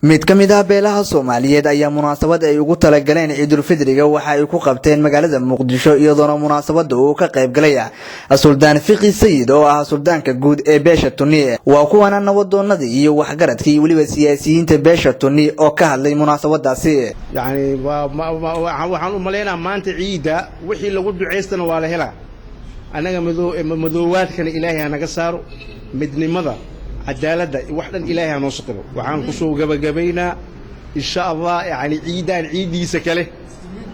Mid ka mid ah beelaha Soomaaliyeed ayaa munaasabad ay ugu talagaleen Ciidulfidriga waxa ay ku qabteen magaalada Muqdisho, iyadoona munaasabada uu ka qayb galay Suldaan Fiqi Sayid oo ah suldaanka guud ee beesha Tuni. Waa kuwana nabadoonadii iyo waxgaradkii iyo weliba siyaasiyiinta beesha Tuni oo ka hadlay munaasabadaasi. Yani waxaan u malaynaa maanta ciidda wixii lagu ducaystana waa la helaa. Annaga madoowaadkana Ilaahay ha naga saaro, midnimada, cadaaladda, wax dhan Ilaahay ha noo saqiro. Waxaan kusoo gabagabaynaa, insha Allah, yani ciiddaan ciiddiisa kale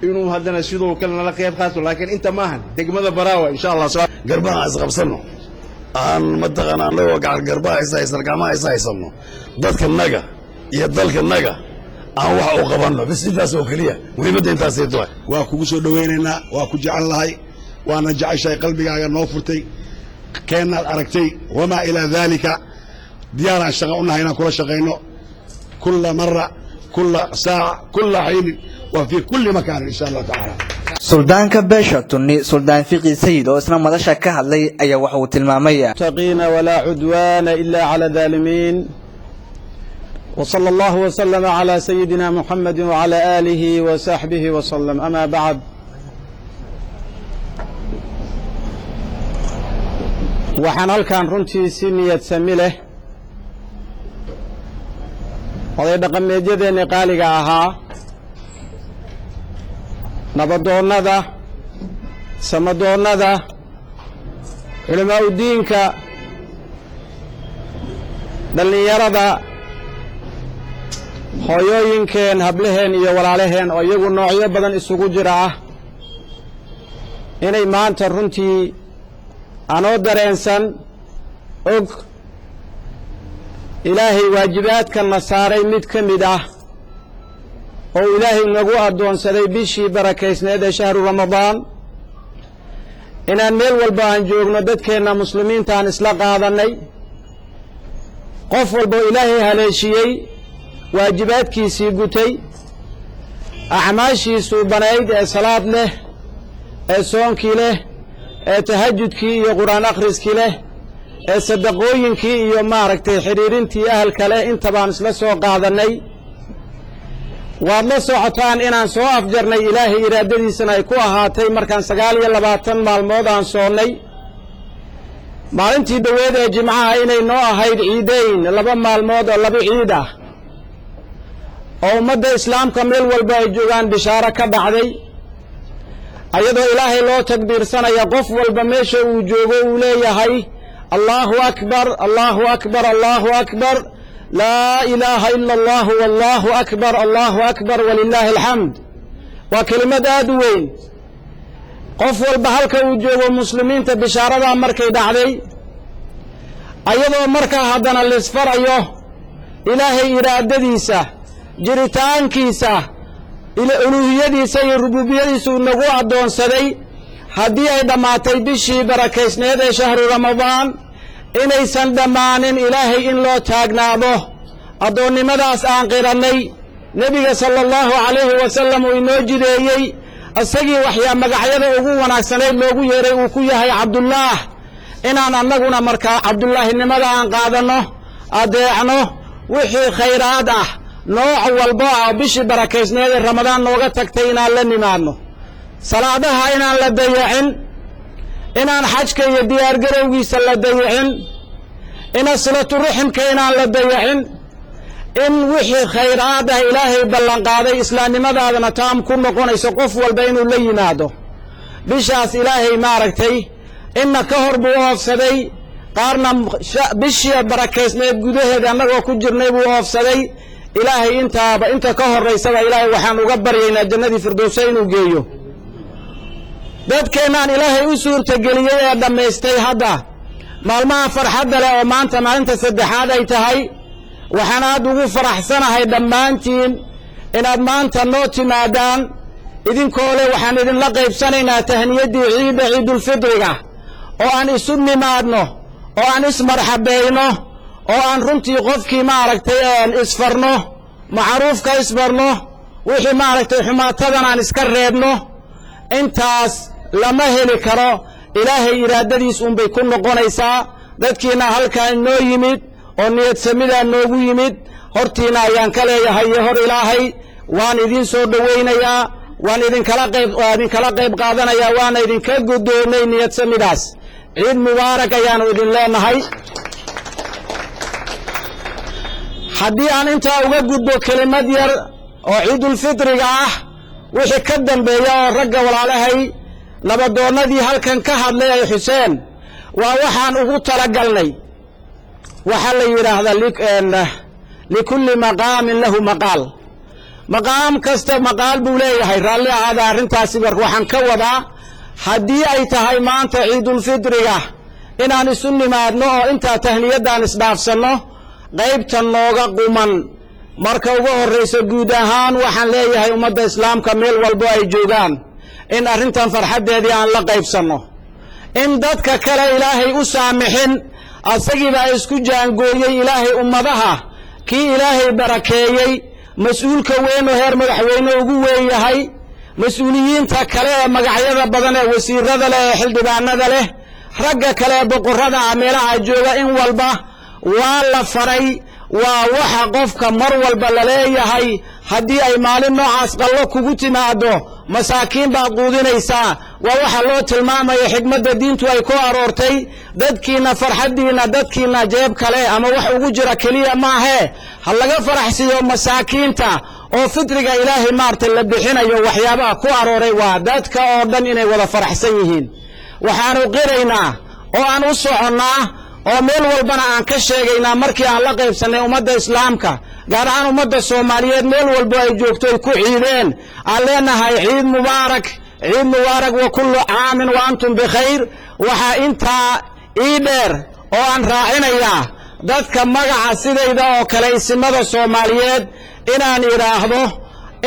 inuu haddana sidoo kale nala qayb qaato, laakiin inta maahan degmada Baraawa, insha Allah. Garbaha isqabsanno, aan mataqaana annagoo gacal garbaha is haysan, gacmaha is haysanno, dadka naga iyo dalka naga aan wax u qabanno bis, intaas oo keliya muhiimadda intaasay tahay. Waa kugu soo dhowaynaynaa, waa ku jecel lahay, waana jeceshahay, qalbigaaga noo furtay, keennaad aragtay, wamaa ilaa daalika. Diyaaraan shaqa u nahay inaan kula shaqayno kulla mara, kulla saaca, kulla xiinin wa fii kulli makaanin, insha Allahu tacaala. Suldaanka beesha Tunni, Suldaan Fiqi Sayid, oo isna madasha ka hadlay ayaa waxa uu tilmaamay: المتقين ولا عدوان إلا على الظالمين، وصلى الله وسلم على سيدنا محمد وعلى آله وصحبه وسلم، أما بعد. Waxaan halkan runtii si niyad sami leh oday dhaqameedyadeenni qaaliga ahaa, nabadoonnada, samadoonnada, culammaa'udiinka, dhallinyarada, hooyooyinkeen, hablaheen iyo walaalaheen oo iyagu noocyo badan isugu jira ah, inay maanta runtii anoo dareensan og Ilaahay waajibaadkanna saaray mid ka mid ah oo Ilaahay nagu addoonsaday bishii barakaysneed ee shahru Ramadaan, inaan meel walba aan joogno dadkeenna muslimiinta aan isla qaadannay, qof walboo Ilaahay haleeshiyey waajibaadkiisii gutay, acmaashiisuu banayd ee salaad leh, ee soonkii leh, ee tahajudkii iyo qur-aan akhriskii leh, ee sadaqooyinkii iyo maaragtay xidhiirintii ahalka leh, inta baan isla soo qaadannay. Waad la socotaan inaan soo afjarnay, Ilaahay iraadadiisana ay ku ahaatay, markaan 29 maalmood aan soonnay, maalintii dhoweed ee Jimcaha inay noo ahayd ciidayn, 2 maalmood oo 2 ciid ah oo ummadda islaamka meel walba ay joogaan bishaaro ka dhacday, ayadoo Ilaahay loo takbiirsanaya, qof walba meesha uu joogo uu leeyahay: "Allahu akbar, Allahu akbar, Allahu akbar, laa ilaaha ila Allahu, wallahu akbar, Allahu akbar, walilaahi alxamd." Waa kelimad aad u weyn. Qof walba halka uu joogo muslimiinta bishaaradaa markay dhacday, ayadoo markaa haddana lisfarayo Ilaahay iraadadiisa, jiritaankiisa, uluuhiyadiisa iyo rububiyadiisa uu nagu addoonsaday, haddii ay dhammaatay bishii barakaysneed ee shahru Ramadaan, inaysan dhammaanin Ilaahay in loo taagnaado addoonnimadaas aan qirannay, Nebiga sala Allahu calayhi wasalam uu inoo jideeyey, isagii waxyaa magacyada ugu wanaagsanayd loogu yeeray uu ku yahay Cabdullaah, inaan annaguna markaa Cabdullaahinimada aan qaadanno, adeecno, wixii khayraad ah nooc walbo ah bishii barakaysneed ee Ramadaan nooga tagtay inaan la nimaadno, salaadaha inaan la dayacin, inaan xajka iyo diyaargarowgiisa la dayacin, in asilatu raximka inaan la dayacin, in wixii khayraad ah Ilaahay ballanqaaday islaamnimadaadana taam ku noqonayso qof walba inuu la yimaado. Bishaas Ilaahay maaragtay inna ka hor buu oofsaday, qaarna bishii barakaysneed gudaheeda annagoo ku jirnay buu oofsaday. Ilaahay intaaba inta ka horraysaba Ilaahay waxaan uga baryaynaa jannadii firdowsa inuu geeyo. Dadkeennaan Ilaahay u suurtageliyey ee dhammaystay hadda maalmaha farxadda leh oo maanta maalinta saddexaad ay tahay, waxaan aad ugu faraxsanahay dhammaantiin inaad maanta noo timaadaan idinkoo leh waxaan idinla qaybsanaynaa tahniyaddii ciidda ciidulfidriga, oo aan isu nimaadno, oo aan ismarxabayno, oo aan runtii qofkii maaragtay isfarno, macruufka isbarno, wixii maaragtay xumaatadan aan iska reebno. Intaas lama heli karo, Ilaahay iraadadiis unbay ku noqonaysaa. Dadkiina halkaan noo yimid oo niyad samidaa noogu yimid. Hortiina ayaan ka leeyahay iyo hor Ilaahay, waan idiin soo dhowaynayaa, waan idinkala qayb qaadanayaa, waana idinka guddoomay niyad samidaas. Ciid mubaarak ayaanu idin leenahay. Haddii aan intaa uga gudbo kelimad yar oo ciidulfitriga ah, wixii ka dambeeya oo ragga walaalahay nabadoonnadii halkan ka hadlay ay xuseen, waa waxaan ugu talagalnay. Waxaa la yidhaahdaa likulli maqaamin lahu maqaal, maqaam kasta maqaal buu leeyahay. Raalli ahaada arrintaasi. Marka waxaan ka wadaa, haddii ay tahay maanta ciidulfitriga inaan isu nimaadno oo intaa tahniyaddaan isdhaafsanno, qaybta nooga quman marka ugu horraysa guud ahaan waxaan leeyahay ummadda islaamka meel walbo ay joogaan in arrintan farxaddeedii aan la qaybsanno, in dadka kale Ilaahay u saamixin asagiibaa isku jaangooyey. Ilaahay ummadaha kii Ilaahay barakeeyey, mas-uulka weyn oo heer madaxweyne ugu weyn yahay, mas-uuliyiinta kale ee magacyada badan ee wasiirada leh ee xildhibaanada leh, ragga kale ee boqorrada ah meelaha jooga, in walba waa la faray. Waa waxa qofka mar walba la leeyahay, haddii ay maalin noocaas qallo kugu timaado, masaakiin baad quudinaysaa. Waa waxa loo tilmaamaya xikmadda diintu ay ku aroortay. Dadkiina farxaddiina, dadkiina jeeb kale ama wax ugu jira keliya maahee, ha laga faraxsiiyo masaakiinta oo fitriga Ilaahay maaragtay la bixinayo. Waxyaabaha ku arooray waa dadka oo dhan inay wada faraxsan yihiin. Waxaanu qiraynaa oo aan u soconnaa oo meel walbana aan ka sheegaynaa, markii aan la qaybsannay ummadda islaamka, gaar ahaan ummadda Soomaaliyeed meel walbo ay joogto ay ku ciideen, aan leenahay ciid mubaarak, ciid mubaarak, wa kullu caamin wa antum bikhayr. Waxaa intaa ii dheer oo aan raacinayaa dadka magaca sidayda oo kale isimada Soomaaliyeed inaan idhaahdo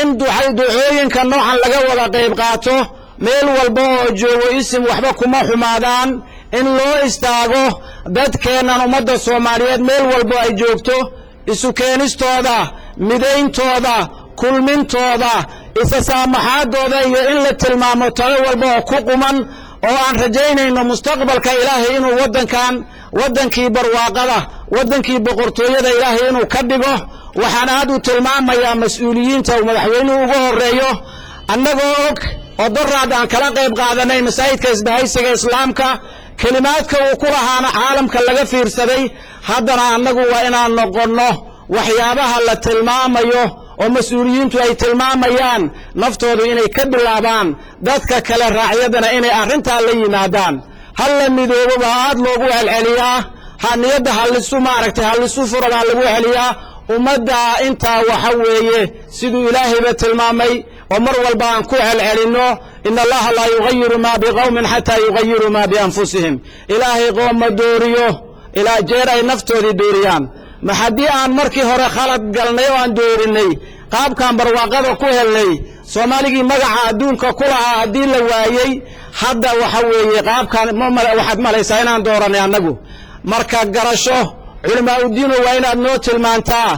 in ducooyinka noocan laga wada qayb qaato. Meel walba oo joogo isim waxba kuma xumaadaan in loo istaago dadkeennan ummadda Soomaaliyeed meel walbo ay joogto, isu keenistooda, midayntooda, kulmintooda, isa saamaxaadooda iyo in la tilmaamo talo walba oo ku quman oo aan rajaynayno mustaqbalka Ilaahay inuu waddankan waddankii barwaaqada, waddankii boqortooyada Ilaahay inuu ka dhigo. Waxaan aad u tilmaamayaa mas-uuliyiinta uu madaxweynuhu uga horreeyo, annagoo og oo doraad aan kala qayb qaadanay masaajidka isbahaysiga islaamka, kelimaadka uu ku lahaana caalamka laga fiirsaday. Haddana annagu waa inaan noqonno waxyaabaha la tilmaamayo oo mas-uuliyiintu ay tilmaamayaan naftoodu inay ka bilaabaan, dadka kale raacyadana inay arrintaa la yimaadaan. Hal la midoobo baa aad loogu celceliyaa, ha niyadda hallisu maaragtay hallisu furo baa lagu celiyaa ummadda. Intaa waxa weeye siduu Ilaahayba tilmaamay oo mar walba aan ku celcelinno, in Allaha laa yugayiru maa biqowmin xataa yugayiruu maa bianfusihim. Ilaahay qoom ma dooriyo ilaa jeer ay naftoodii dooriyaan. Ma haddii aan markii hore khalad galnay oo aan doorinay qaabkaan barwaaqada ku helnay, Soomaaligii magaca adduunka ku lahaa haddii la waayey, hadda waxa weeye qaabkaan waxaad malaysaa inaan dooranay annagu. Marka garasho culamaa udiino waa inaad noo tilmaantaa,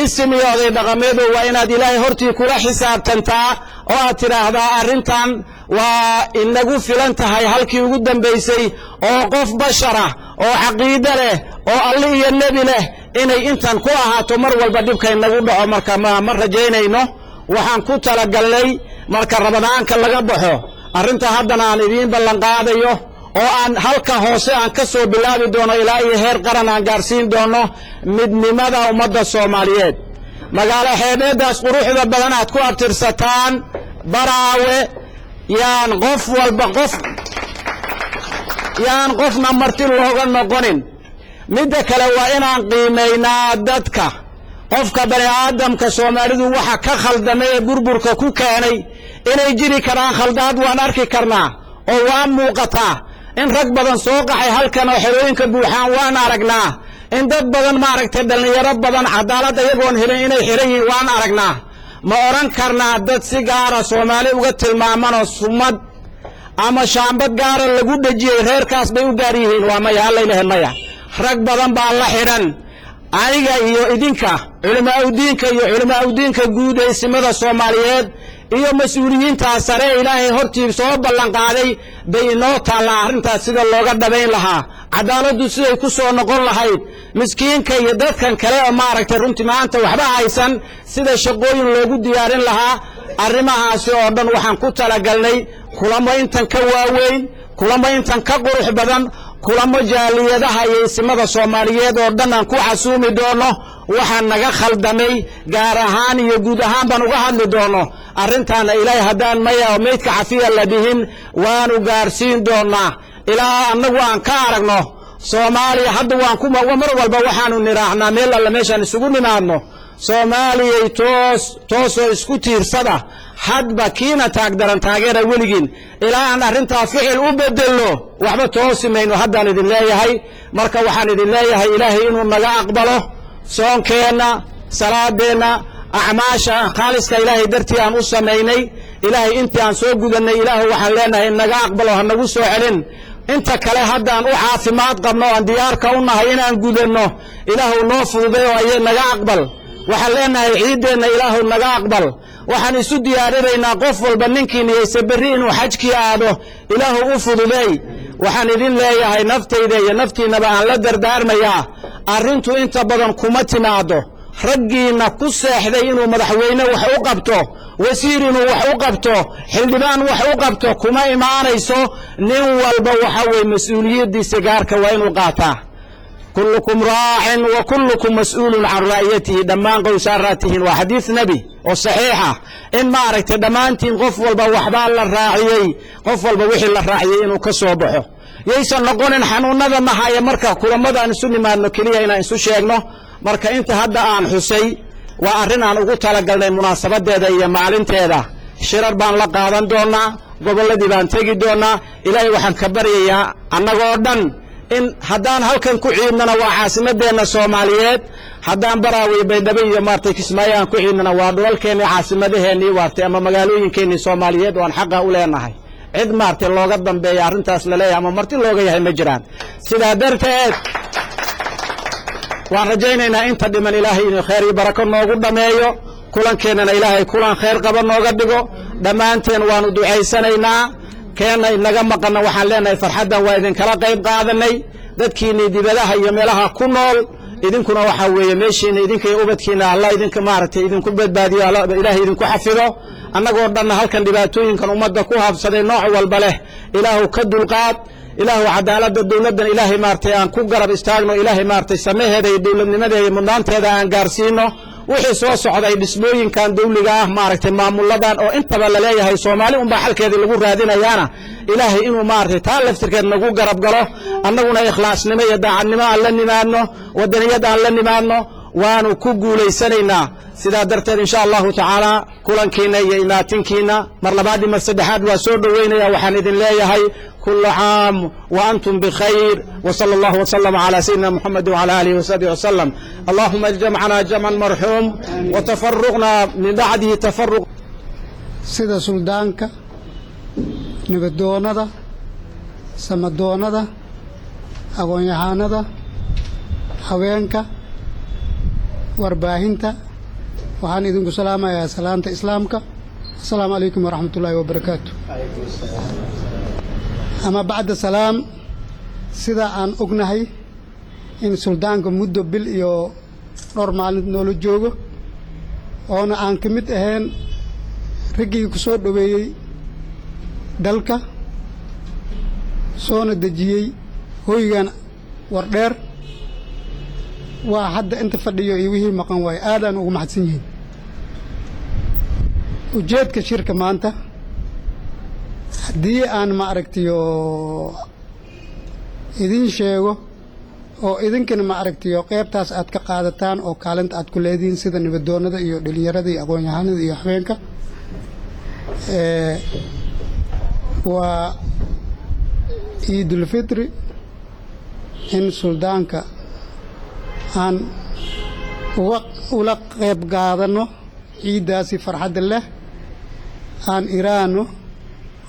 isim iyo oday dhaqameedo waa inaad Ilaahay hortii kula xisaabtantaa oo aad tidhaahdaa arrintan waa inagu filan tahay halkii ugu dambaysay oo qof bashara oo caqiide leh oo Alle iyo nebi leh inay intan ku ahaato mar walba dhibka inagu dhaco. Marka ma rajaynayno. Waxaan ku talagalnay marka Ramadaanka laga baxo arrinta haddana aan idiin ballanqaadayo oo aan halka hoose aan ka soo bilaabi doono ilaa iyo heer qaran aan gaarsiin doono midnimada ummadda Soomaaliyeed. Magaalo xeebeeddaas quruxda badan aad ku abtirsataan, Baraawe, yaan qof walba qof yaan qofna marti looga noqonin. Midda kale waa inaan qiimaynaa dadka, qofka bani aadamka. Soomaalidu waxa ka khaldamay ee burburka ku keenay inay jiri karaan khaldaad waan arki karnaa oo waa muuqataa in rag badan soo qaxay halkan oo xerooyinka buuxaan, waan aragnaa in dad badan maaragtay dhallinyaro badan cadaalad iyagoon helin inay xiran yihiin, waan aragnaa. Ma odhan karnaa dad si gaara Soomaali uga tilmaamanoo sumad ama shaambad gaara lagu dhejiyey reerkaas bay u gaar yihiin? Waa maya, Allaylahe maya. Rag badan baa la xidhan. Aniga iyo idinka culimaa udiinka iyo culimaa udiinka guud ee isimada Soomaaliyeed Iyo mas-uuliyiintaa sare Ilaahay hortii soo ballanqaaday bay inoo taallaa arrintaas, sida looga dhabayn lahaa, cadaaladdu siday ku soo noqon lahayd, miskiinka iyo dadkan kale oo maaragtay runtii maanta waxba haysan sida shaqooyin loogu diyaarin lahaa. Arrimahaasi oo dhan waxaan ku talagalnay kulamo intan ka waaweyn, kulamo intan ka qurux badan, kulamo jaaliyadaha iyo isimada Soomaaliyeed oo dhan aan ku casuumi doono. Waxaa naga khaldamay gaar ahaan iyo guud ahaan baan uga hadli doono arrintaana. Ilaahay haddaan maya oo meydka cafiya la dhihin, waanu gaarsiin doonaa ilaa annagu aan ka aragno Soomaaliya. Hadda waan ku mar walba waxaanu nidhaahnaa meel alla meeshaan isugu nimaadno: Soomaaliyay, toos toosoo isku tiirsada, hadba kiina taagdaran taageera weligiin. Ilaa aan arrintaa ficil u bedelno, waxba toosi mayno. Haddaan idin leeyahay marka, waxaan idin leeyahay Ilaahay inuu naga aqbalo soonkeenna, salaadeenna, acmaasha khaaliska Ilaahay dartii aan u samaynay. Ilaahay intii aan soo gudannay, Ilaahu waxaan leenahay naga aqbalo, ha nagu soo celin. Inta kale haddaan u caafimaad qabno, aan diyaarka u nahay inaan gudanno, Ilaahu noo fududay oo ayay naga aqbal. Waxaan leenahay ciiddeenna Ilaahu naga aqbal. Waxaan isu diyaarinaynaa qof walba ninkii niyeysa berri inuu xajkii aado, Ilaahu u fududeey. Waxaan idin leeyahay, naftayda iyo naftiinnaba aan la dardaarmayaa, arrintu inta badan kuma timaaddo. Raggiinna ku seexday inuu madaxweyne wax u qabto, wasiir inuu wax u qabto, xildhibaan wax u qabto, kuma imaanayso. Nin walba waxa weye mas-uuliyaddiisa gaarka waa inuu qaataa. كلكم راع وكلكم مسؤول عن رعيته. Dhammaan qowsaaraa tihiin, waa xadiis nebi oo saxiixa in maaragtay dhammaantiin qof walba waxbaa la raaciyey, qof walba wixii la raaciyey inuu ka soo baxo. Yaysan noqonin xanuunada mahaya marka kulamadaan isu nimaadno keliya inaan isu sheegno. Marka inta hadda aan xusay waa arrin aan ugu talagalnay munaasabadeeda iyo maalinteeda. Shirar baan la qaadan doonaa, gobolladii baan tegi doonaa. Ilaahay waxaan ka baryayaa annagoo dhan in haddaan halkan ku ciidnana waa caasimadeenna Soomaaliyeed, haddaan Baraawiy, Baydhabo iyo maartay Kismaayo aan ku ciidnana waa dhulalkeennii, caasimadaheenii waartay ama magaalooyinkeennii Soomaaliyeed oo aan xaqa u leenahay. Cid maartay looga dambeeya arrintaas laleeyahay ama marti looga yahay ma jiraan. Sidaa darteed waan rajaynaynaa inta dhiman Ilaahay inuu khayr iyo barako noogu dhammeeyo, kulankeenana Ilaahay kulan khayr qaba nooga dhigo. Dhammaanteen waanu ducaysanaynaa. Keenna inaga maqanna waxaan leenahay farxaddan waa idinkala qayb qaadanay. Dadkiinnii dibadaha iyo meelaha ku nool, idinkuna waxaa weeye meeshiina idinka iyo ubadkiina Alla idinka maaragtay idinku badbaadiyo, Ilaahay idinku xafido. Annagoo dhanna halkan dhibaatooyinkan ummadda ku habsaday nooc walba leh Ilaahu ka dulqaad. Ilaahu cadaaladda dowladdan Ilaahay maaragtay aan ku garab istaagno, Ilaahay maaragtay samaheeda iyo dowladnimadeeda iyo mudnaanteeda aan gaarsiino. Wixii soo socday, dhismooyinkan dawliga ah, maaragtay maamuladan oo intaba laleeyahay Soomaali unbaa xalkeedii lagu raadinayaana, Ilaahay inuu maaragtay taa laftirkeed nagu garab galo, annaguna ikhlaasnimo iyo daacadnimo aan la nimaadno, wadaniyad aan la nimaadno, waanu ku guulaysanaynaa. Sidaa darteed, insha Allahu tacaala, kulankiina iyo imaatinkiina mar labaad iyo mar saddexaad waa soo dhoweynaya. Waxaan idin leeyahay كل عام وأنتم بخير، وصلى الله وسلم على سيدنا محمد وعلى آله وصحبه وسلم. اللهم اجمعنا جمعا مرحوم وتفرقنا من بعده تفرق Sida suldaanka, nabadoonnada, samadoonnada, aqoon-yahanada, haweenka, warbaahinta, waxaan idinku salaamayaa salaanta Islaamka: asalaamu calaykum waraxmatullaahi wabarakaatu. Ama bacda salaam, sida aan ognahay in suldaanka muddo bil iyo dhowr maalin noola joogo, oona aan ka mid ahayn raggii ku soo dhoweeyey dalka, soona dejiyey hoygan Wardheer, waa hadda inta fadhiyo iyo wixii maqan waayo aadaan ugu mahadsan yihiin. Ujeedka shirka maanta, haddii aan ma aragtiyo idin sheego oo idinkana ma aragtiyo qaybtaas aad ka qaadataan oo kaalinta aad ku leedihiin, sida nabadoonnada iyo dhalinyarada iyo aqoon-yahanada iyo haweenka, waa Ciidulfitri, in suldaanka aan uga ula qayb qaadanno ciiddaasi farxadda leh, aan iraano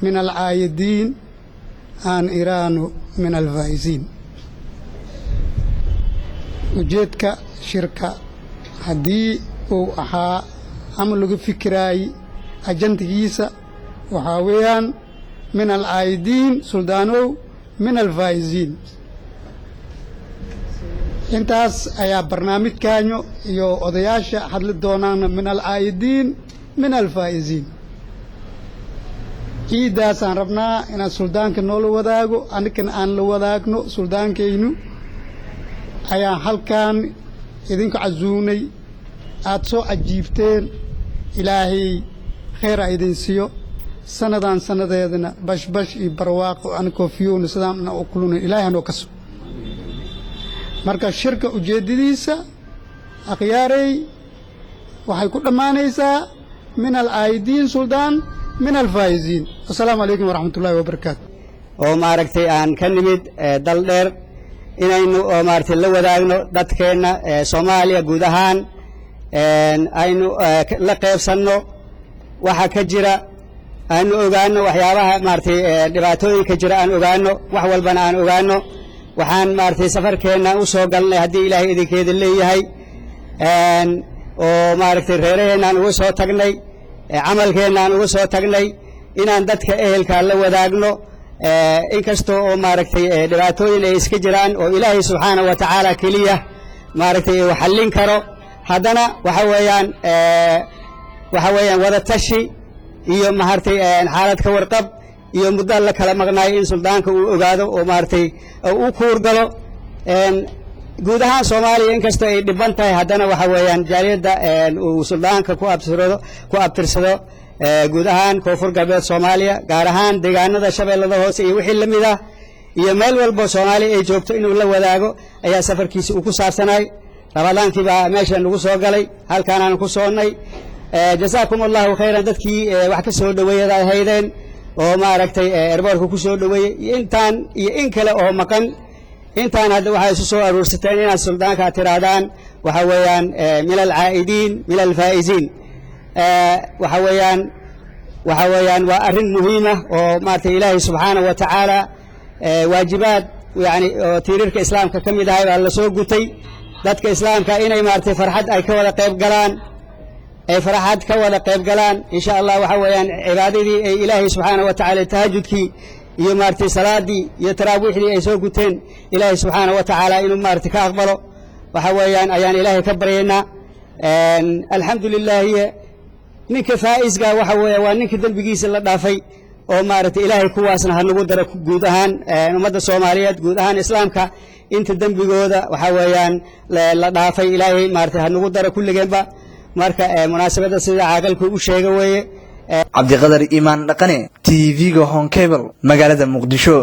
من العايدين, aan iraano من الفائزين. Ujeedka shirka haddii uu ahaa ama lagu fikiraayey Ajandigiisa waxaa weeyaan من العائدين suldaanow من الفائزين. Intaas ayaa barnaamijkaanyo iyo odayaasha hadli doonaana من العائدين من الفائزين. Ciiddaasaan rabnaa inaan suldaanka noola wadaago, anigana aan la wadaagno suldaankaynu. Ayaan halkan idinku casuunay, aad soo ajiibteen. Ilaahay khayr ha idin siiyo. Sanadaan sanadeedana bashbash iyo barwaaqo anikoo fiyowna sidaan u kuluna Ilaahay hanoo kaso. Marka shirka ujeeddadiisa, akhyaarey, waxay ku dhammaanaysaa من العائدين suldaan من الفائزين. Assalaamu calaykum waraxmat ullahi wabarakaatu. Oo maaragtay aan ka nimid dal dheer inaynu oo maaragtay la wadaagno dadkeenna Soomaaliya guud ahaan, aynu la qaybsanno waxa ka jira, aanu ogaano waxyaabaha maaragtay dhibaatooyinka jira, aan ogaano wax walbana aan ogaano. Waxaan maaragtay safarkeenna u soo galnay, haddii Ilaahay idinkeeda leeyahay, oo maaragtay reeraheennaan uga soo tagnay, camalkeennaan uga soo tagnay, inaan dadka ehelkaa la wadaagno. Inkastoo oo maaragtay dhibaatooyin ay iska jiraan oo Ilaahay subxaana wa tacaala keliya maaragtay uu xallin karo, haddana waxa weeyaan wada tashi iyo maaragtay xaalad ka warqab iyo muddo la kala maqnaayo in suldaanka uu ogaado oo maaragtay u kuurgalo guud ahaan Soomaaliya. Inkastoo ay dhiban tahay, haddana waxa weeyaan jaaliyadda uu suldaanka ku abtirsado guud ahaan Koonfur Galbeed Soomaaliya, gaar ahaan deegaanada Shabeellada Hoose iyo wixii la mid ah iyo meel walbo Soomaaliya ay joogto inuu la wadaago ayaa safarkiisa uu ku saabsanaay. Ramadaankii baa meesha nagu soo galay, halkaanaan ku soonnay. Jasaakum Allahu khayran dadkii wax ka soo dhoweeyad ay haydeen oo maaragtay airportka ku soo dhoweeyey iyo intaan iyo in kale oo maqan. Intaan hadda waxay isu soo aruursateen inaad suldaanka aad tidhaahdaan waxa weeyaan من العائدين من الفائزين. Waxa weeyaan waa arrin muhiima oo maaragtay Ilaahay subxaanahu wa tacaala waajibaad yani oo tiirarka Islaamka ka mid ahay baa la soo gutay. Dadka Islaamka inay maaragtay farxad ay ka wada qayb galaan, ay farxad ka wada qayb galaan, insha Allah. Waxa weeyaan cibaadadii ay Ilaahay subxaanahu wa tacaala tahajudkii iyo maaragtay salaadii iyo taraawiixdii ay soo guteen, Ilaahay subxaanahu wa tacaala inuu maaragtay ka aqbalo waxa weeyaan ayaan Ilaahay ka baryaynaa. Alxamdu lilaahi. Ninka faa'iisga waxa weeye waa ninka dembigiisa la dhaafay oo maaragtay Ilaahay kuwaasna ha nagu daro. Guud ahaan ummadda Soomaaliyeed, guud ahaan Islaamka, inta dembigooda waxa weeyaan la dhaafay, Ilaahay maaragtay ha nagu daro kulligeenba. Marka munaasabadda sida caaqilku u sheega weeye. Cabdiqadar Iimaan Dhaqane, TV-ga Horn Cable, magaalada Muqdisho.